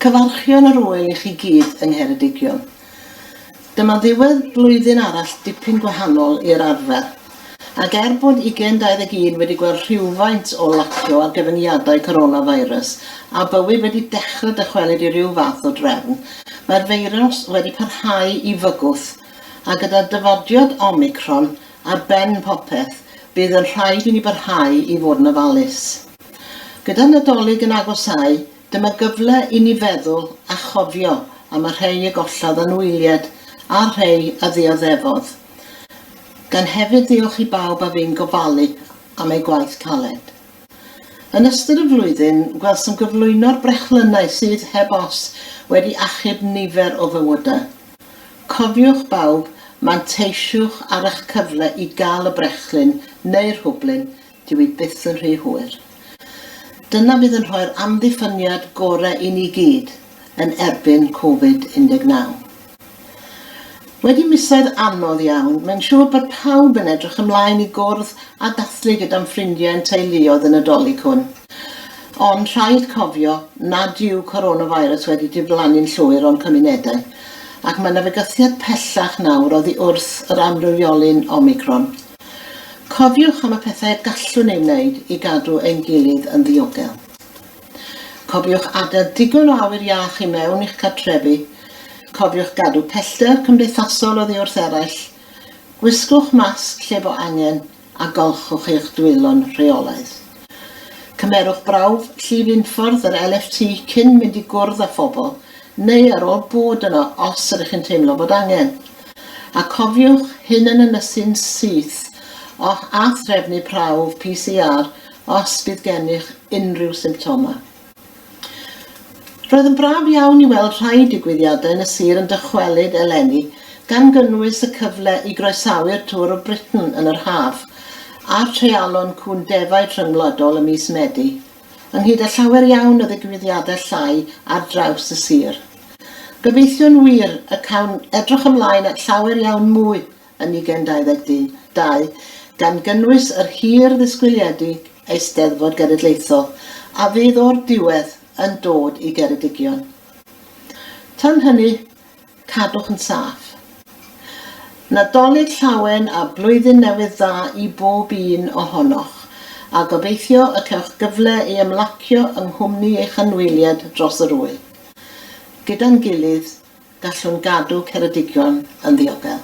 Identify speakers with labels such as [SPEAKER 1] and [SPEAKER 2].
[SPEAKER 1] Cyfarchion yr ŵyl i chi gyd yng Ngheredigion. Dyma ddiwedd blwyddyn arall dipyn gwahanol i'r arfer. Ac er bod 2021 wedi gweld rhywfaint o lacio ar gyfyngiadau coronavirus a bywyd wedi dechrau dychwelyd i ryw fath o drefn, mae'r feirws wedi parhau i fygwth, a gyda dyfodiad Omicron ar ben popeth, bydd yn rhaid i ni barhau i fod yn ofalus. Gyda Nadolig yn agosáu, Dyma gyfle i ni feddwl a chofio am y rhei a gollodd anwyliaid a'r rhei a ddioddefodd, gan hefyd ddiolch i bawb a fu'n gofalu am eu gwaith caled. Yn ystod y flwyddyn, gwelsom gyflwyno'r brechlynnau sydd, heb os, wedi achub nifer o fywydau. Cofiwch bawb, manteisiwch ar eich cyfle i gael y brechlyn neu'r hwblyn Dyw hi byth yn rhy hwyr. Dyna fydd yn rhoi'r amddiffyniad gore i ni gyd yn erbyn Covid 19. Wedi misoedd anodd iawn, mae'n siŵr bod pawb yn edrych ymlaen i gwrdd a dathlu gyda'n ffrindiau a'n teuluoedd y Nadolig hwn. Ond rhaid cofio nad yw coronavirus wedi diflannu'n llwyr o'n cymunedau, ac mae 'na fygythiad pellach nawr oddi wrth yr amrywiolyn Omicron. Cofiwch am y pethau y gallwn ei wneud i gadw ein gilydd yn ddiogel. Cofiwch adael digon o awyr iach i mewn i'ch cartrefi. Cofiwch gadw pellter cymdeithasol oddi wrth eraill. Gwisgwch masg lle bo angen a golchwch eich dwylo'n rheolaidd. Cymerwch brawf llif unffordd yr LFT cyn mynd i gwrdd â phobl neu ar ôl bod yno os ydych chi'n teimlo bod angen. A cofiwch hyn yn ynysu'n syth o a threfnu prawf PCR os bydd gennych unrhyw symptomau. Roedd yn braf iawn i weld rhai digwyddiadau yn y sir yn dychwelyd eleni, gan gynnwys y cyfle i groesawu'r Tour of Britain yn yr haf, a'r treialon cŵn defaid rhyngwladol ym mis Medi. ynghyd â llawer iawn o ddigwyddiadau llai ar draws y sir. Gobeithio'n wir y cawn edrych ymlaen at llawer iawn mwy yn 2022, gan gynnwys yr hir ddisgwyliedig Eisteddfod Genedlaethol a fydd o'r diwedd yn dod i Geredigion. Tan hynny, Cadwch yn saff. Nadolig Llawen a Blwyddyn Newydd Dda i bob un ohonoch, a gobeithio y cewch gyfle i ymlacio yng nghwmni eich anwyliaid dros yr ŵyl. Gyda'n gilydd, gallwn gadw Ceredigion yn ddiogel.